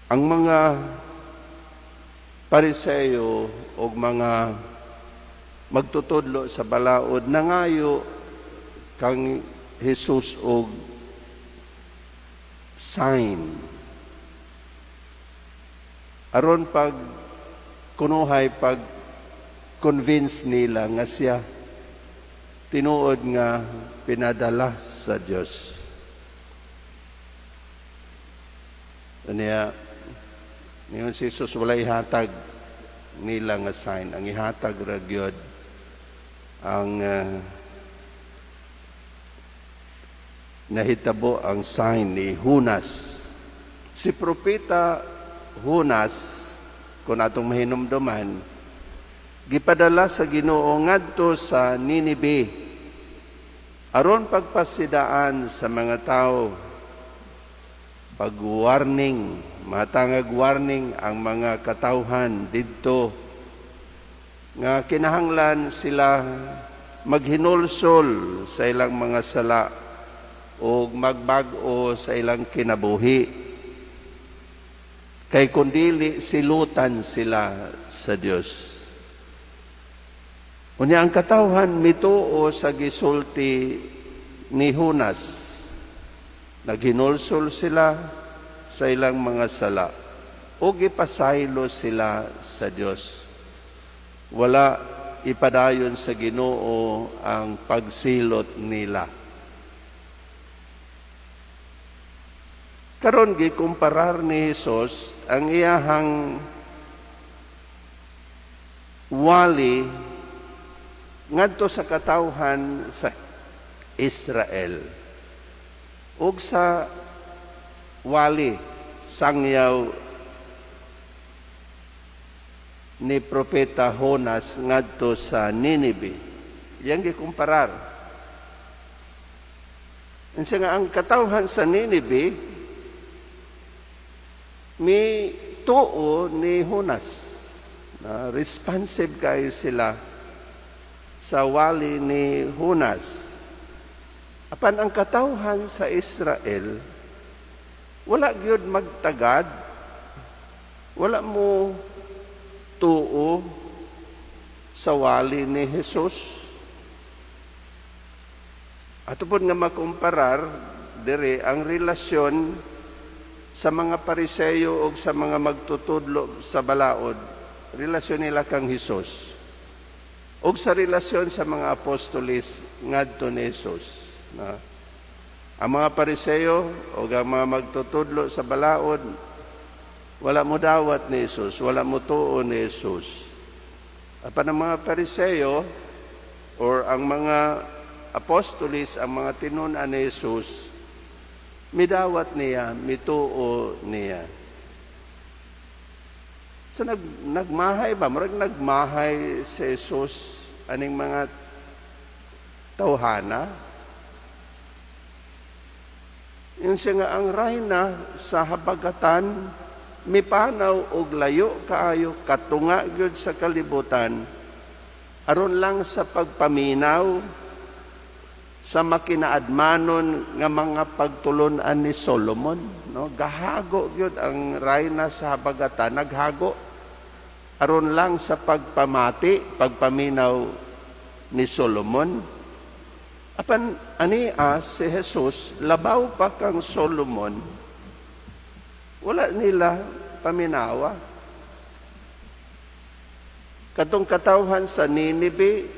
Ang mga Pariseyo o mga magtutudlo sa balaod nangayo kang Jesus og sign aron pag kunuhay pag convince nila nga siya tinuod nga pinadala sa Dios. Unya niingon si Jesus, walay hatag nila nga sign. Ang ihatag ra gyud ang nahitabo, ang sign ni Junas. Si propeta Junas, kung atong mahinumduman, gipadala sa Ginoo ngadto sa Ninibe aron pagpasidaan sa mga tao, pag-warning, matangag warning ang mga katawhan didto nga kinahanglan sila maghinulsol sa ilang mga sala o magbag-o sa ilang kinabuhi kay kung dili, silutan sila sa Dios. Unya ang katawhan mituo sa gisulti ni Junas. Naghinulsol sila sa ilang mga sala o gipasaylo sila sa Dios. Wala ipadayon sa Ginoo ang pagsilot nila. Karon gikumparar ni Hesus ang iyahang wali ngadto sa katawhan sa Israel ug sa wali, sangyaw ni propeta Jonas ngadto sa Ninibe. Iyang gikumparar. Unsa nga ang katawhan sa Ninibe mi tuo ni Jonas. Na responsive kayo sila sa wali ni Jonas. Apan ang katawhan sa Israel wala gyud magtagad, wala mo tuo sa wali ni Jesus. Ato pod nga makumparar diri ang relasyon sa mga Pariseyo o sa mga magtutudlo sa balaod, relasyon nila kang Jesus ug sa relasyon sa mga apostoles ngadto ni Jesus. Na ang mga Pariseyo o ang mga magtutudlo sa balaod wala mo dawat ni Jesus, wala mo tuo ni Jesus. Apan ang mga Pariseyo or ang mga apostoles, ang mga tinun-an ni Jesus, midawat niya, mituo niya. So nagmahay ba? Murag nagmahay si Jesus aning mga tawhana. Yung siya nga ang rayna sa habagatan mipanaw og layo kaayo, katunga gyud sa kalibutan, aron lang sa pagpaminaw sa makinaadmanon nga mga pagtulon-an ni Solomon, no? Gahago gyud ang rayna sa habagatan, naghago aron lang sa pagpamati, pagpaminaw ni Solomon. Apan ania si Jesus labaw pa kang Solomon, wala nila paminawa. Katong katawhan sa Ninibe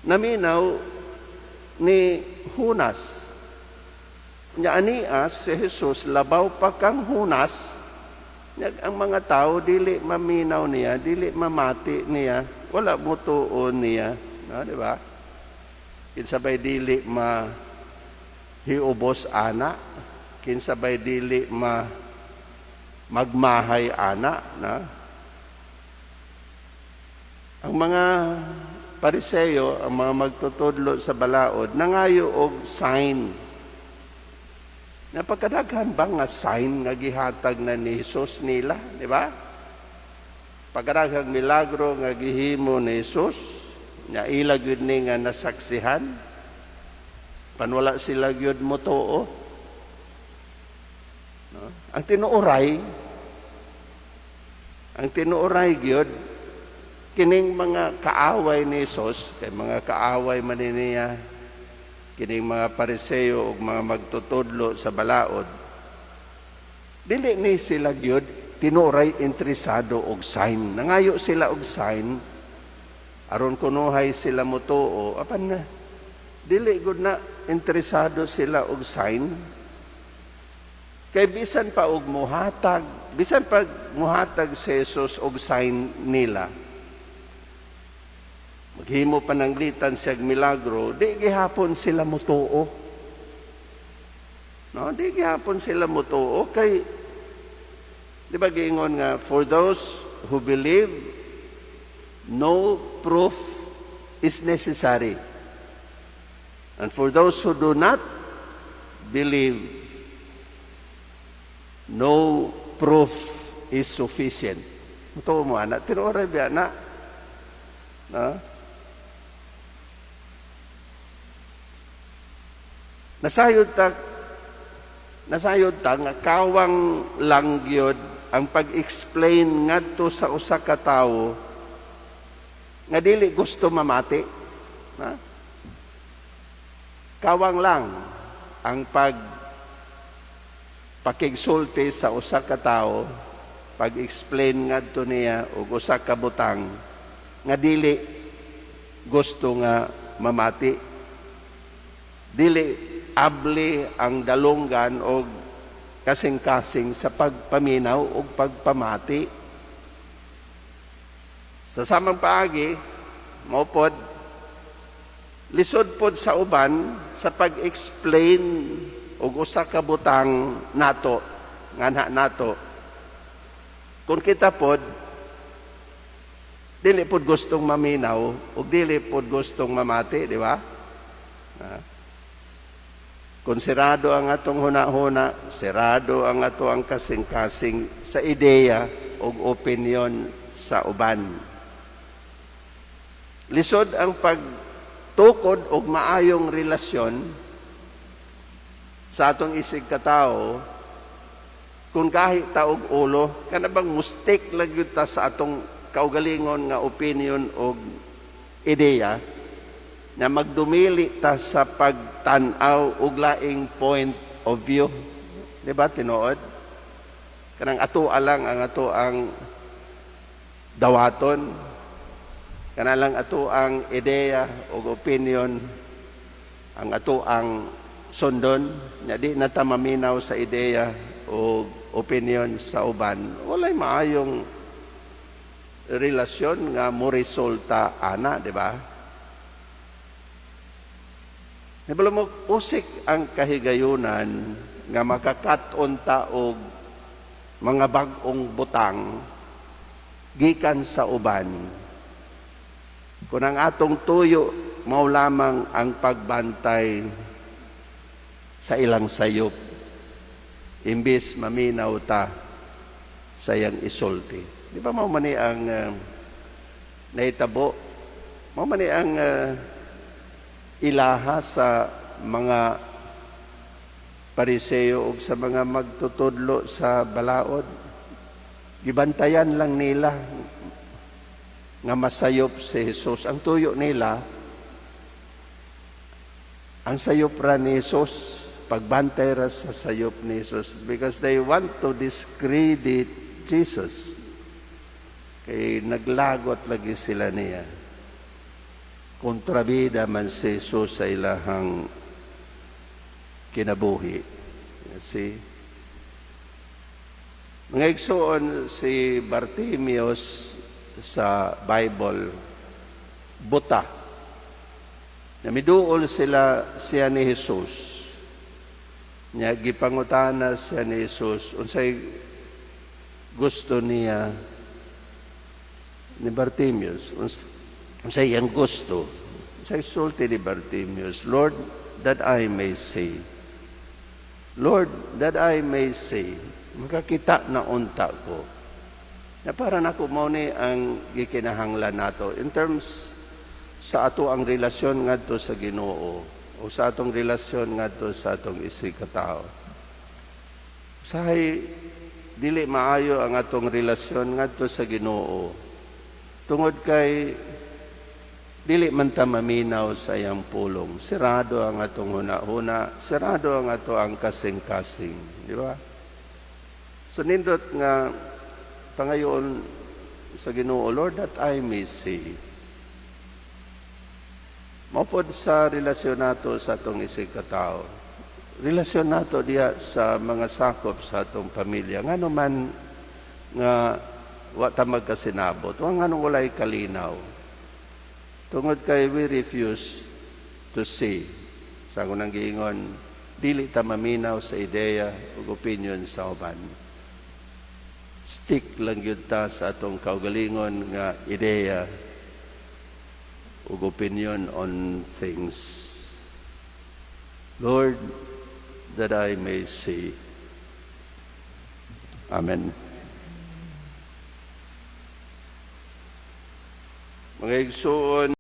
naminaw ni Junas. Nya ania si Jesus labaw pa kang Junas. Nya ang mga tao dili maminaw niya, dili mamati niya, wala mutuon niya, no, di ba? Kinsa bay dili ma hiubos ana, kinsa bay dili ma magmahay ana, na? Ang mga Pariseyo, ang mga magtutudlo sa balaod, nangayo og sign. Napakadaghan ba nga sign nga gihatag na ni Jesus nila, di ba? Pagkadaghang milagro nga gihimo ni Jesus, nga ila gyud ni nga nasaksihan, panwala sila gyud motuo. No? Ang tinuoray gyud, kining mga kaaway ni Jesus, kay mga kaaway man niya kining mga Pariseo ug mga magtutudlo sa balaod, dili ni sila gyud tinuoray interesado og sign. Nangayo sila og sign aron kunuhay sila motuo, apan na dili gud na interesado sila og sign, kay bisan pa muhatag si Jesus og sign nila, maghimo pananglitan siya milagro, di gihapon sila motuo. No, di gihapon sila motuo kay di ba giingon nga for those who believe, no proof is necessary. And for those who do not believe, no proof is sufficient. Mutuo mo ana, tinuoray biya na. No? Nasayod ta nga kawang lang gyud ang pag-explain ngadto sa usa ka tawo nga dili gusto mamati. Na? Kawang lang ang pag pakigsulti sa usa ka tawo, pag-explain ngadto niya og usa ka butang nga dili gusto nga mamati. Dili abli ang dalunggan og kasing-kasing sa pagpaminaw og pagpamati. Sa samang paagi, mao pod, lisod pod sa uban sa pag-explain og usa ka butang nato, nganha nato, kung kita pod dili pod gustong maminaw ug dili pod gustong mamati, di ba? Ha? Kung sirado ang atong huna-huna, sirado ang ato ang kasing-kasing sa ideya ug opinion sa uban. Lisod ang pagtukod og maayong relasyon sa atong isig katao kung gahi ta og ulo, kana bang mu-stick lang gyud ta sa atong kaugalingon nga opinion og ideya, na magdumili ta sa pagtan-aw og laing point of view. Di ba tinuod? Kanang ato lang ang ato ang dawaton. Kana lang ato ang ideya og opinion, ang ato ang sundon, nya di na ta maminaw sa ideya o opinion sa uban. Walay maayong relasyon nga mo resulta ana, di ba? Nibalo mo, usik ang kahigayunan nga makakat-on ta og mga bag-ong butang gikan sa uban, kung ang atong tuyo mao lamang ang pagbantay sa ilang sayop imbis maminaw ta sa iyang isulti. Di ba mao man ni ang nahitabo? Mao man ni ang ilaha sa mga Pariseo ug sa mga magtutudlo sa balaod. Gibantayan lang nila nga masayop si Jesus. Ang tuyo nila, ang sayop ra ni Jesus, pagbantay ra sa sayop ni Jesus, because they want to discredit Jesus. Kay naglagot lagi sila niya. Kontrabida man si Jesus sa ilahang kinabuhi. See? Mga igsoon, si Bartimeus sa Bible, buta. Namiduol sila siya ni Jesus. Nya gipangutana siya ni Jesus unsay gusto niya ni Bartimeus. Unsay iyang gusto. Unsay sulti ni Bartimeus? "Lord, that I may see. Lord, that I may see." Makakita na unta ko. Na para nako, mao ni ang gikinahanglan nato in terms sa ato ang relasyon ngadto sa Ginoo o sa atong relasyon ngadto sa atong isig katao. Usahay dili maayo ang atong relasyon ngadto sa Ginoo tungod kay dili man ta maminaw sa iyang pulong. Sirado ang atong huna-huna, sirado ang ato ang kasing-kasing, di ba? So nindot nga pangayon sa Ginoo, "Lord, that I may see." Mao pod sa relasyon nato sa atong isig katao. Relasyon nato diha sa mga sakop sa atong pamilya. Ngano man nga wa ta magkasinabot, wa nganong walay kalinaw? Tungod kay we refuse to see. Sa akong giingon, dili ta maminaw sa ideya ug opinion sa uban. Stick lang gyud ta sa atong kaugalingon nga ideya ug opinion on things. Lord, that I may see. Amen. Mga igsuon,